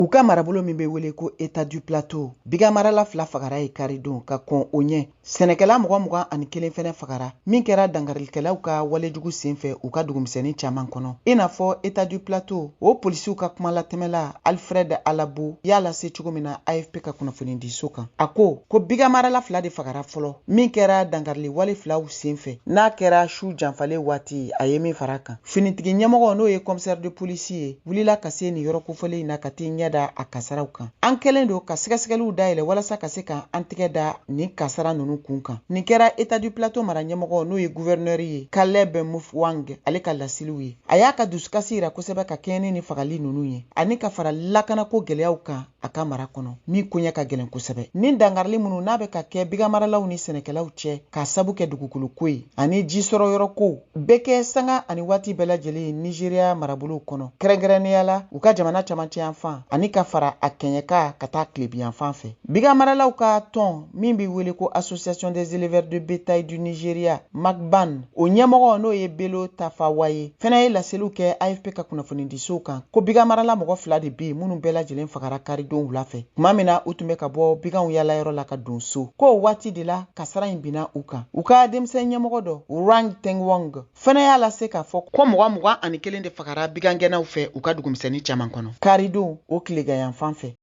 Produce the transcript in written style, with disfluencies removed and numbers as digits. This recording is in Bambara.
U ka marabolo min bɛ wele ko État du Plateau, biganmarala fila fagara yen karidon. Ka kɔn o ɲɛ, sɛnɛkɛla mɔgɔ 21 fɛnɛ fagara, min kɛra dankarikɛlaw ka walejugu senfɛ u ka dugumisɛnnin caman kɔnɔ, i n'a fɔ État du Plateau. O polisiw ka kumalatɛmɛla Alfred Alabo y'a lase cogo min na AFP ka kunnafonidiso kan, a ko ko biganmarala fila de fagara fɔlɔ, min kɛra dankarili wale filaw senfɛ, n'a kɛra su janfalen waati. A ye min fara kan, finitigi ɲɛmɔgɔ, n'o ye commissaire de police ye, wulila ka se nin yɔrɔ kofɔlen in na ka t'i ɲɛ da a kasaraw kan. An kɛlen don ka sɛgɛsɛgɛliw dayɛlɛ walasa ka se ka an tigɛ da nin kasara ninnu kun kan. Nin kɛra État du Plateau mara ɲɛmɔgɔ, n'o ye gouverneur ye, Caleb Mufwang, ale ka laseliw ye. A y'a ka dusukasi yira kosɛbɛ ka kɛɲɛ ni nin fagali ninnu ye, ani ka fara lakanako gɛlɛyaw kan a ka mara kɔnɔ, min koɲɛ ka gɛlɛn kosɛbɛ. Ni dankarili minnu n'a bɛ ka kɛ biganmaralaw ni sɛnɛkɛlaw cɛ k'a sabu kɛ dugukolo ko ye ani ji sɔrɔ yɔrɔ ko, bɛ kɛ sanga ani waati bɛɛ lajɛlen Nizeriya marabolow kɔnɔ, kɛrɛnkɛrɛnnenya la u ka jamana camancɛ yanfan ani ka fara a kɛɲɛka ka taa tilebiyanfan fɛ. Biganmaralaw ka tɔn min bɛ wele ko Association des éleveurs de bétail du Nigeria, MACBAN, o ɲɛmɔgɔ, n'o ye Bello Tafawa ye, fɛnɛ ye laseliw kɛ AFP ka kunnafonidisow kan ko biganmarala mɔgɔ fila de bɛ yen minnu bɛɛ lajɛlen fagara karidon wula fɛ, tuma min na u tun bɛ ka bɔ biganw yalayɔrɔ la ka don so, k'o waati de la kasara in binna u kan. U ka denmisɛn ɲɛmɔgɔ dɔ, Rang Tengwong, fɛnɛ y'a lase k'a fɔ ko mɔgɔ 21 de fagara bigangɛnnaw fɛ u ka dugumisɛnnin caman kɔnɔ karidon o tileganyanfan fɛ.